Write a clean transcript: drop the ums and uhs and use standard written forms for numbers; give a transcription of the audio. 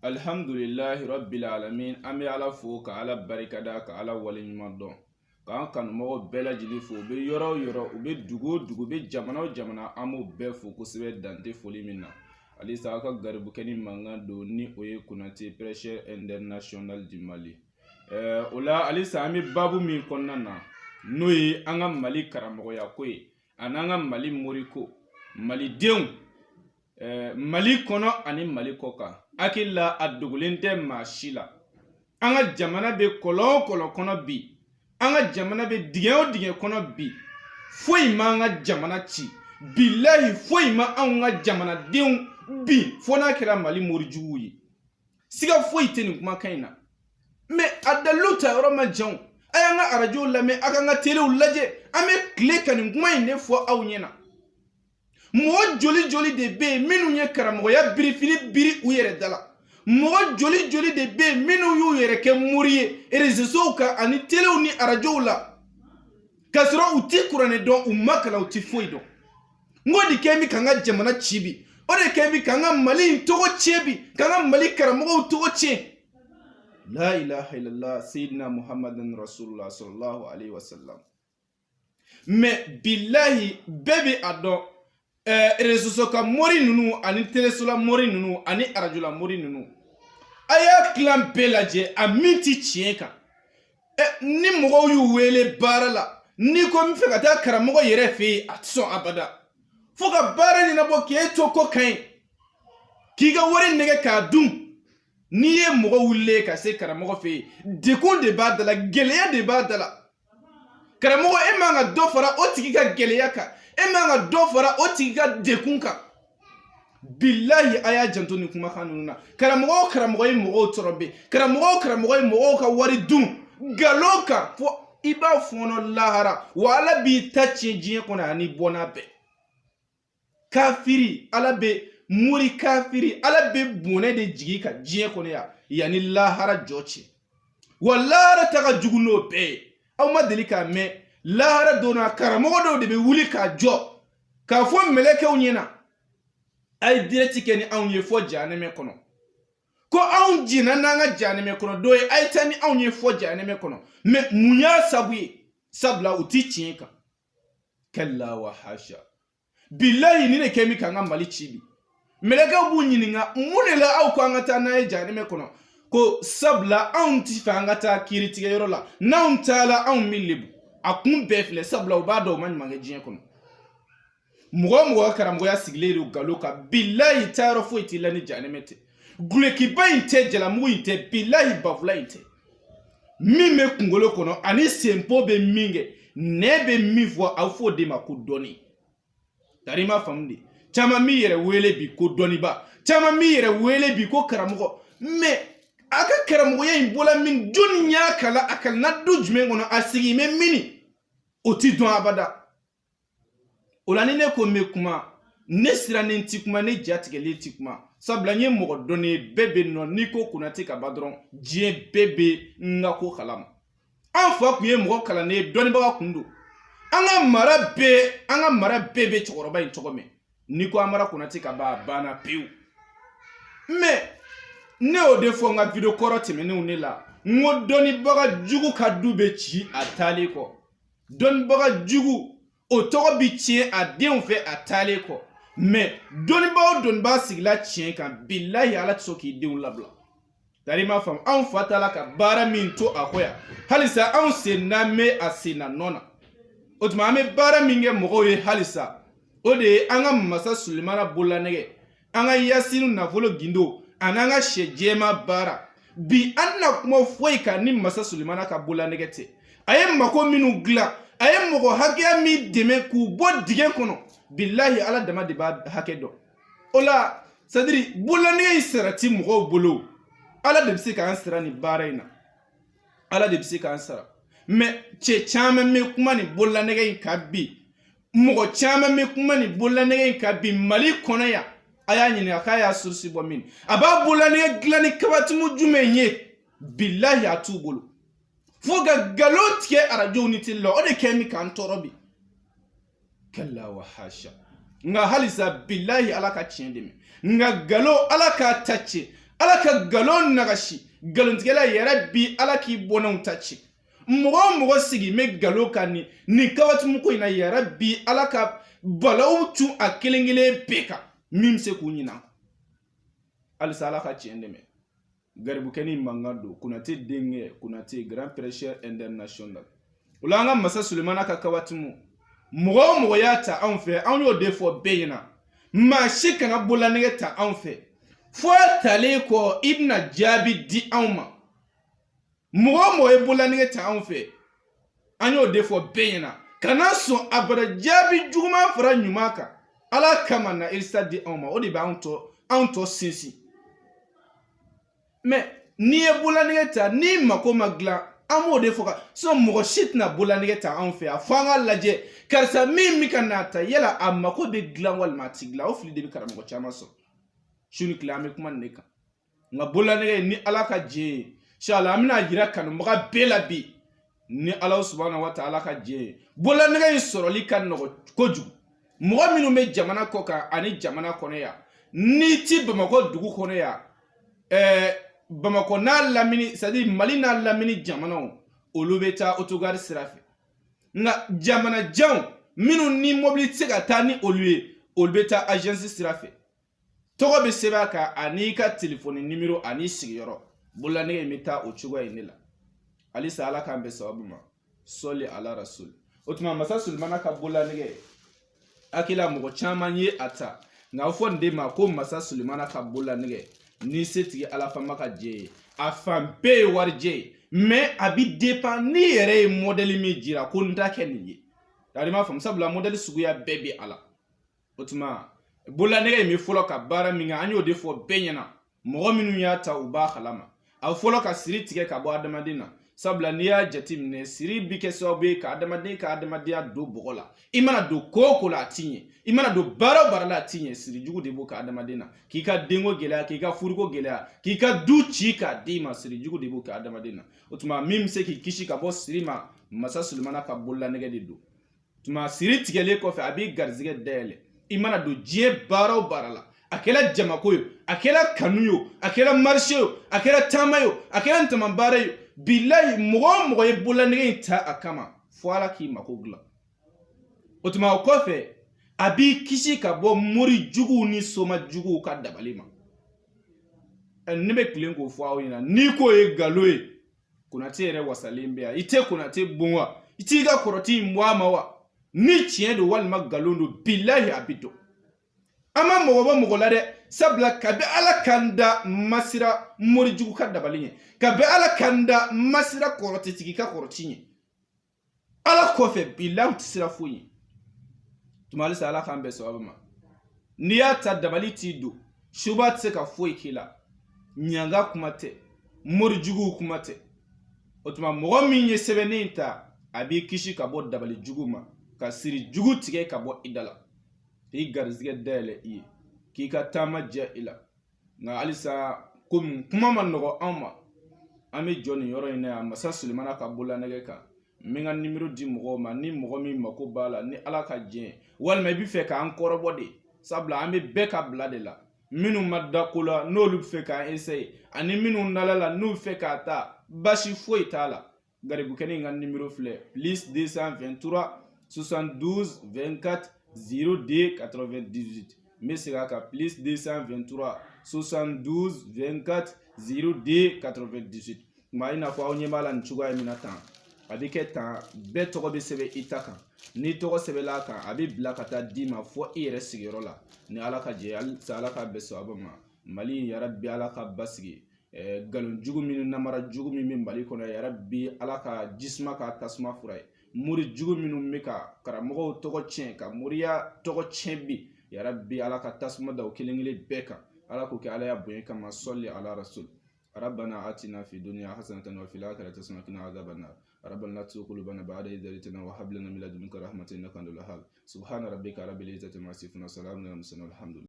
Alhamdulilahi rabbil alamin. An bɛ Ala fo, ka Ala barikada, ka Ala waleɲuman dɔn, k'an kanumɔgɔw bɛɛ lajɛlen fo. U bɛ yɔrɔ o yɔrɔ, u bɛ dugu o dugu, u bɛ jamana o jamana, an b'o bɛɛ fo kosɛbɛ, dan tɛ foli min na. Halisa aw ka garibukɛ ni mankan don, ni o ye Konate, prêcheur international du Mali. O la halisa an bɛ baabu min kɔnɔna na, n'o ye an ka Mali karamɔgɔya ko ye ani an ka Mali moriko, malidenw, Mali kɔnɔ ani Mali kɔ kan. Hakili la, a dogolen tɛ maa si la, an ka jamana bɛ kɔlɔn o kɔlɔn kɔnɔ bi, an ka jamana bɛ dingɛ o dingɛ kɔnɔ bi. Foyi ma an ka jamana ci, bilahi, foyi ma anw ka jamanadenw bi, fo n'a kɛra Mali morijuguw ye. Siga foyi tɛ nin kumakan in na. Mais a dalilu ta yɔrɔ man jan. A y'an ka arajow lamɛn, a k'an ka telew lajɛ, an bɛ tile ka nin kuma in de fɔ aw ɲɛna. Mɔgɔ joli joli de bɛ yen minnu ye karamɔgɔya birifini biri u yɛrɛ da la? Mɔgɔ joli joli de bɛ yen minnu y'u yɛrɛ kɛ mori ye réseaux kan ani telew ni arajow la, k'a sɔrɔ u ti kuranɛ dɔn, u ma kalan, u ti foyi dɔn? N k'o de kɛ bɛ k'an ka jamana ci bi, o de kɛ bɛ k'an ka Mali in tɔgɔ tiɲɛ bi, k'an ka Mali karamɔgɔw tɔgɔ tiɲɛ. La ilaha illallah, sayyidina Muhammadan rasulullah sallallahu alaihi wasallam. Mais bilahi, bɛɛ bɛ a dɔn, réseaux kan mori ninnu ani telesola mori ninnu ani arajola mori ninnu, a y'a kilan bɛɛ lajɛ, a min ti tiɲɛ kan. Ni mɔgɔw y'u wele baara la, n'i ko n bɛ fɛ ka taa karamɔgɔ yɛrɛ fɛ yen, a tɛ sɔn abada, fo ka baara ɲɛnabɔ k'e to ko kan ye, k'i ka wari nɛgɛ k'a dun. N'i ye mɔgɔ wulilen ka se karamɔgɔ fɛ yen, dekun de b'a da la, gɛlɛya de b'a da la. Karamɔgɔ, e man ka dɔ fara o tigi ka gɛlɛya kan, e man ka dɔ fara o tigi ka dekun kan. Bilahi, a y'a janto nin kumakan ninnu na. Karamɔgɔ o karamɔgɔ ye mɔgɔw tɔɔrɔ bɛ, karamɔgɔ o karamɔgɔ ye mɔgɔw ka wari dun nkalon kan, fo i b'a fɔɔnɔ lahara, wa Ala b'i ta tiɲɛ diɲɛ kɔnɔ ani bɔnna bɛɛ. Kafiri, Ala bɛ mori kafiri, Ala bɛ bɔnɛ de jigin ka diɲɛ kɔnɔ yan yanni lahara jɔ cɛ, wa lahara ta ka jugu n'o bɛɛ ye. Aw ma deli k'a mɛn, lahara don na, karamɔgɔ dɔw de bɛ wuli k'a jɔ k'a fɔ mɛlɛkɛw ɲɛna: a ye direct kɛ ni anw ye fɔ jahanɛmɛ kɔnɔ, ko anw jɛnna n'an ka jahanɛmɛ kɔnɔ dɔ ye, a ye taa ni anw ye fɔ jahanɛmɛ kɔnɔ. Mais mun y'a sabu ye? Sabula u ti tiɲɛ kan. Kalla wa hasha. Bilahi, ni ne kɛ min k'an ka Mali ci bi, mɛlɛkɛw b'u ɲininka: mun de la aw ko an ka taa n'a ye jahanɛmɛ kɔnɔ? Ko sabula anw ti fɛ an ka taa kiiritigɛyɔrɔ la, n'anw taala anw bɛ lebu. A kun bɛɛ filɛ, sabula u b'a dɔn u ma ɲuman kɛ diɲɛ kɔnɔ. Mɔgɔ o mɔgɔ ka karamɔgɔya sigilen don nkalon kan, bilahi, taayɔrɔ foyi t'i la ni jahanɛmɛ tɛ. Gulokiba in tɛ, jalamugu in tɛ, bilahi, bafula in tɛ. Min bɛ kunkolo kɔnɔ ani senpo bɛ min kɛ, nɛ bɛ min fɔ, aw f'o de ma ko dɔnni. Tari ma faamu de. Caman b'i yɛrɛ wele bi ko dɔnniba, caman b'i yɛrɛ wele bi ko karamɔgɔ. Mais a ka karamɔgɔya in bɔla min? Jɔnni y'a kalan? A kalanna du jumɛn kɔnɔ? A sigi bɛ min? O ti dɔn abada. O la ni ne ko n bɛ kuma, ne sirannen ti kuma, ne jatigɛlen ti kuma, sabula n ye mɔgɔ dɔnni ye, bɛɛ bɛ nɔ. N'i ko Konate ka ban dɔrɔn, diɲɛ bɛɛ bɛ n ka ko kalama. An fa kun ye mɔgɔ kalannen ye, dɔnnibaga kun don. An ka mara bɛɛ bɛ cɛkɔrɔba in tɔgɔ mɛn. N'i ko Amara Konate ka ban, a banna pewu. Mais ne y'o de fɔ n ka vidéo kɔrɔ tɛmɛnenw ne la, n ko dɔnnibaga jugu ka du bɛ ci a taalen kɔ, dɔnnibaga jugu o tɔgɔ bi tiɲɛ a denw fɛ a taalen kɔ. Mais dɔnnibaa o dɔnnibaa sigila tiɲɛ kan, bilahi, Ala tɛ sɔn k'i denw labila. Tari m'a faamu. Anw fa taala ka baara min to a kɔ yan, halisa anw sen n'an bɛ a sen na nɔ na. O tuma an bɛ baara min kɛ mɔgɔw ye halisa, o de ye an ka masa Sulemana bololanɛgɛ, an ka Yasinu nafolo gindo ani an ka sɛ jɛma baara. Bi an tɛna kuma foyi kan ni masa Sulemana ka bololanɛgɛ tɛ. A ye mako minnu dilan, a ye mɔgɔ hakɛya min dɛmɛ k'u bɔ dingɛ kɔnɔ, bilahi, Ala dama de b'a hakɛ dɔn. O la, c'est-à-dire, bololanɛgɛ in sara ti mɔgɔw bolo. Ala de bɛ se k'an sara nin baara in na, Ala de bɛ se k'an sara. Mais cɛ caman bɛ kuma nin bololanɛgɛ in kan bi, mɔgɔ caman bɛ kuma nin bololanɛgɛ in kan bi Mali kɔnɔ yan. A y'a ɲininka k'a y'a source bɔ min, a b'a bololanɛgɛ dilan ni kabatimu jumɛn ye? Bilahi, a t'u bolo, fo ka nkalon tigɛ arajow ni tele la. O de kɛ min k'an tɔɔrɔ bi. Kalla wa hasha. Nka halisa, bilahi, Ala ka tiɲɛ dɛmɛ, nka nkalon, Ala k'a ta tiɲɛ. Ala ka nkalon nagasi nkalontigɛla yarabi, Ala k'i bɔnnaw ta ci. Mɔgɔ o mɔgɔ sigi bɛ nkalon kan nin kawatimu ko in na, yarabi, Ala ka balaw cun a kelen kelen bɛɛ kan min bɛ se k'u ɲina. Halisa Ala ka tiɲɛ dɛmɛ. Garibukɛni mankan don Konate denkɛ Konate, grand prêcheur international. O la an ka masa Sulemana ka kawatimu, mɔgɔ o mɔgɔ y'a ta anw fɛ, anw y'o de fɔ bɛɛ ɲɛna, maa si kana bololanɛgɛ ta anw fɛ fo a talen kɔ i bɛna jaabi di anw ma. Mɔgɔ o mɔgɔ ye bololanɛgɛ ta anw fɛ, an y'o de fɔ bɛɛ ɲɛna, kana sɔn abada jaabi juguman fara ɲuman kan. Ala kama na irisa di anw ma, o de bɛ anw tɔ sinsin. Mais n'i ye bololanɛgɛ ta n'i mako ma dilan, an b'o de fɔ ka sinon mɔgɔ si tɛna bololanɛgɛ ta anw fɛ yan fo an k'a lajɛ karisa min bɛ ka n'a ta, yala a mako bɛ dilan walima a ti dilan. O fili de bɛ karamɔgɔ caman sɔrɔ. Su ni tile an bɛ kuma nin de kan. Nka bololanɛgɛ, ni Ala ka jɛ ye, inshallah an bɛna jira kanubaga bɛɛ la bi, ni Ala subahana wa taala ka jɛ ye, bololanɛgɛ in sɔrɔli ka nɔgɔ kojugu. Mɔgɔ minnu bɛ jamana kɔ kan ani jamana kɔnɔ yan, n'i ti Bamakɔ dugu kɔnɔ yan, Bamakɔ n'a lamini, c'est à dire Mali n'a lamini jamanaw, olu bɛ taa autogare sira fɛ. Nka jamana janw minnu ni mobili tɛ se ka taa ni olu ye, olu bɛ taa agence sira fɛ. Tɔgɔ bɛ sɛbɛn a kan ani ka telefɔni nimero ani sigiyɔrɔ. Bololanɛgɛ in bɛ taa o cogoya in de la. Halisa Ala k'an bɛn sababu ma. Sɔli ala rasul. O tuma masa Sulemana ka bololanɛgɛ, hakili la mɔgɔ caman ye a ta, nka a fɔ nin de ma ko masa Sulemana ka bololanɛgɛ. Ni setigi Ala fama ka jɛ ye, a fan bɛɛ ye warijɛ ye, mais a bi dépend n'i yɛrɛ ye mɔdɛli min jira ko n ta kɛ nin ye. I m'a faamu, sabula mɔdɛli suguya bɛɛ bɛ a la. O tuma bololanɛgɛ in bɛ fɔlɔ ka baara min kɛ, an y'o de fɔ bɛɛ ɲɛna. Mɔgɔ minnu y'a ta, u b'a kalama. A fɔlɔ ka siri tigɛ ka bɔ adamaden na, sabula n'i y'a jateminɛ, siri bi kɛ sababu ye ka adamaden ka adamadenya don bɔgɔ la. I mana don ko o ko la, a ti ɲɛ. I mana don baara o baara la, a ti ɲɛ. Siri jugu de b'o kɛ adamaden na, k'i ka denko gɛlɛya, k'i ka furuko gɛlɛya, k'i ka du ci k'a d'i ma. Siri jugu de b'o kɛ adamaden na. O tuma min bɛ se k'i kisi ka bɔ siri ma, masa Sulemana ka bololanɛgɛ de don. Tuma siri tigɛlen kɔfɛ, a b'i garizigɛ dayɛlɛ. I mana don diɲɛ baara o baara la, a kɛra jamako ye, a kɛra kanu ye, a kɛra marché ye, a kɛra taama ye, a kɛra ntama baara ye, bilayi, mɔgɔ o mɔgɔ ye bololanɛgɛ in ta a kama, fo Ala k'i mako dilan. O tuma o kɔfɛ, a b'i kisi ka bɔ mori juguw ni soma juguw ka dabali ma. Ne bɛ tilen k'o fɔ aw ɲɛna, n'i k'o ye nkalon ye, Konate yɛrɛ wasalen bɛ yan. I tɛ Konate bon wa? I t'i ka kɔrɔti in bɔ a ma wa? Ni tiɲɛ don walima nkalon don, bilahi a bi dɔn. An ma mɔgɔ bɔ mɔgɔ la dɛ, sabula kabi Ala kan da masira morijugu ka dabali ɲɛ, kabi Ala kan da masira kɔrɔtitigi ka kɔrɔti ɲɛ, Ala kɔfɛ bilahi tɛ sira foyi ɲɛ. Tuma halisa Ala k'an bɛn sababu ma. N'i y'a ta, dabali t'i don, suba tɛ se ka foyi k'i la, ɲanga kuma tɛ, morijuguw kuma tɛ. O tuma mɔgɔ min ye sɛbɛnnen in ta, a b'i kisi ka bɔ dabali jugu ma, ka siri jugu tigɛ ka bɔ i da la, k'i garizigɛ dayɛlɛ i ye, k'i ka taama diya i la. Nka halisa komi kuma ma nɔgɔ anw ma, an bɛ jɔ nin yɔrɔ in na yan, masa Sulemana ka bololanɛgɛ kan. N bɛ n ka nimero di mɔgɔw ma, ni mɔgɔ min mako b'a la, ni Ala ka diɲɛ, walima i bɛ fɛ k'an kɔrɔbɔ de, sabula an bɛ bɛɛ ka bila de la. Minnu ma da ko la, n'olu bɛ fɛ k'an essayer, ani minnu dala la, n'u bɛ fɛ k'a ta, baasi foyi t'a la. Garibukɛnin in ka nimero filɛ: plus 223 72 24 02 98. N bɛ segin a kan: plus 223 72 24 02 98. Nka i n'a fɔ aw ɲɛ b'a la nin cogoya min na tan, a bɛ kɛ tan, bɛɛ tɔgɔ bɛ sɛbɛn i ta kan. N'i tɔgɔ sɛbɛnla a kan, a bɛ bila ka taa d'i ma fɔ i yɛrɛ sigiyɔrɔ la, ni Ala ka jɛ. Halisa Ala ka bɛn sababu ma. Mali, yarabi, Ala ka basigi. Nkalon jugu minnu, namara jugu min bɛ Mali kɔnɔ, yarabi, Ala ka jisuma ka tasuma fura ye. Mori jugu minnu bɛ ka karamɔgɔw tɔgɔ tiɲɛ, ka moriya tɔgɔ tiɲɛ bi, yarabi, Ala ka tasuma da o kelen kelen bɛɛ kan. Ala k'o kɛ Ala ya bonya kama. Sɔli ala rasul. ربنا آتنا في الدنيا حسنة وفي الآخرة حسنة وقنا عذاب النار. ربنا لا تزغ قلوبنا بعد إذ هديتنا وهب لنا من لدنك رحمة إنك أنت الوهاب. سبحان ربك رب العزة عما يصفون وسلام على المرسلين والحمد لله.